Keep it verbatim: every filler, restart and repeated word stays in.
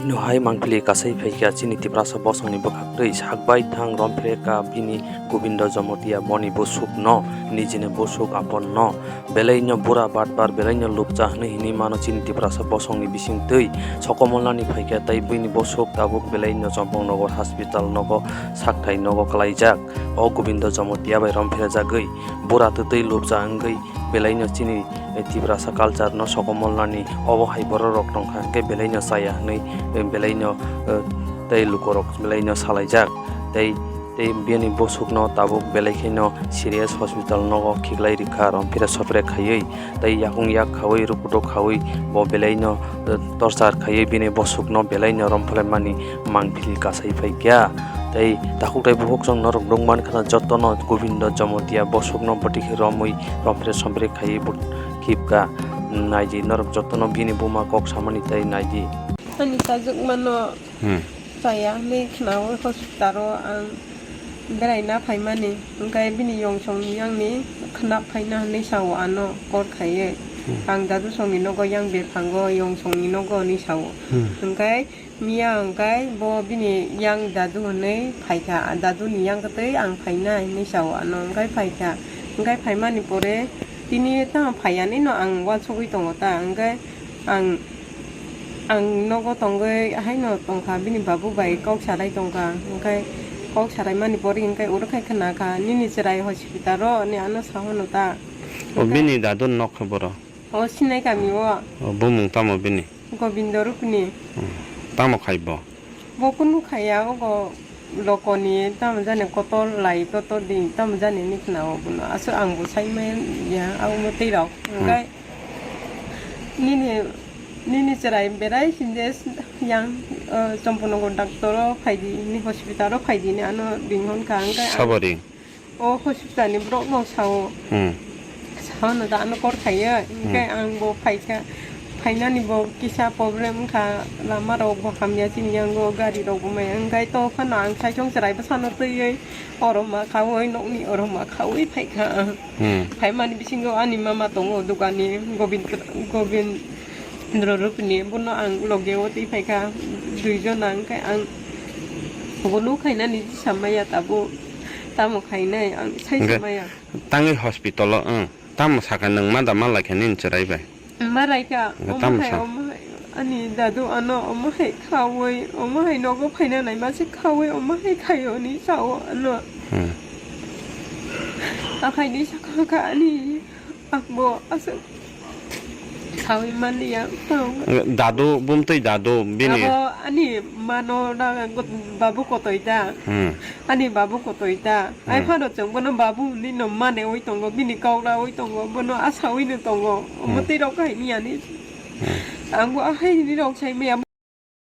Ino hai mangpili kasai phaikha chini Tiprasa bosongni bwkhaktwi, sakbai thang romphre kha bini Gobindo Jamatia boni bwswkno, nijini bwswk aponno. Belaino bura batbar, belaino lupcha hwnwi hinwi mano chini Tiprasa bosongni bisingtwi. Sokomolnani phaikha tei bini bwswk tabuk belaino Chompong Nogor hospital nogo, sakthai nogo kwlaijak. O Gobindo Jamatia bai romphre jagwi, bura twtwi lupcha wngwi belaino chini Tiprasa culture no sokomolnani obo hai borok rok tongkha, hwnkhe belaino chaya hwnwi belaino, eh, tei lukorok belaino salaijak. Tei, tei bini bwswkno tabuk belai kheno serious hospital nogo khiklai rikha, romphre sophre khaiwi, tei yakung yak khawi, rukuduk khawi bo belaino, eh, torchar khaiwi bini bwswkno belaino romphlemani mangpili kasai phaikha. Tei takhuk tei bukhuk chwng norok nukmankha jotono Gobindo Jamatia bwswkno bwtwi khe romwi romphre somphre khaiwi bo khipkha. Naidi norok jotono bini buma kok samani tei naidi. Ani sajwkmano Hmm. chaya hwnwi khnaui hospital-o ang beraina phaimani, hwnkhe bini yongsong yangni khna phaina hwnwi sao ano call khaiwi. Hmm. Ang dadu songni nogo yang bephango yongsongni nogo hwnwi sao. Hmm. Hwnkhe miya hwnkhe bo bini yang dadu hwnwi phaikha, daduni yang kwtwi ang phaina hwnwi sao ano, hwnkhe phaikha. Hwnkhe phaimani pore tini tamo phaiyanino ang uansugwi tongo ta, hwnkhe ang Ang nogo tongwi haino tongkha, bini babu bai kok sarai tongkha, hwnkhe kok saraimani pore hwnkhe oro khai khna kha, "Nini chwrai hospital-o," hwnwi ano sa hwno ta. O bini dadu nok khe boro? O sinai kami o. O bumung tamo bini? Gobindo Rupini. Hmm. Tamo khai bo? Bo kunu khaiya, ogo lokoni tamo jani kotor lai, kotor di, tamo jani ni khna o bono. Aswk ang bo sai maya, abo mo twi rok. Hmm. Hwnkhe nini, nini chwrai berai sinde yang, o, Chomponogo doctor o phaidi, ni hospital o phaidi ni ano ring hwn kha. Hwnkhe ang Sabari. O hospital ni borok no sao. Hmm. Sao no da ano kor khaiya, hwnkhe Hmm. ang bo phaikha, phainani bo kisa problem wngkha, lama rok bo hamya chini yango, gari rok bo maya, hwnkhe to phano ang saichung chwrai bwsano twiwi oro ma khaui, nokni oro ma khaui phaikha ang. Hmm. Phaimani bisingo ani mama tongo dukani, Gobind, Gobind Indra Rupini, bono ang loge o twi phaikha, duijon ang, hwnkhe ang bono khainani samaya tabuk, tamo khainai ang sai Hwnkhe samaya. Tangwi hospital o, ang tamo sakha nwng ma da ma laikha nini chwrai bai? Ma raikha, Hwnkhe omo tamo hai, sa? Omo hai, ani dadu ano omo hai khaui, omo hai nogo phaina nai ma se khaui, omo hai khaio ni sao ano. Hmm. Akhai ni sakha kha ani. Ang bo aswk saui mani ya, tong. Dadu, bumtwi dadu, bini. Abo ani mano da, babu kotoi da. Hmm. Ani babu kotoi da. Ai Hmm. phano chwng bono babu hinwi no mane oi tongo, bini kok raui tongo, bono asaui no tongo. Omo Hmm. twi rok hai ni ani. Hmm. Ang bo ahai ni rok sai maya.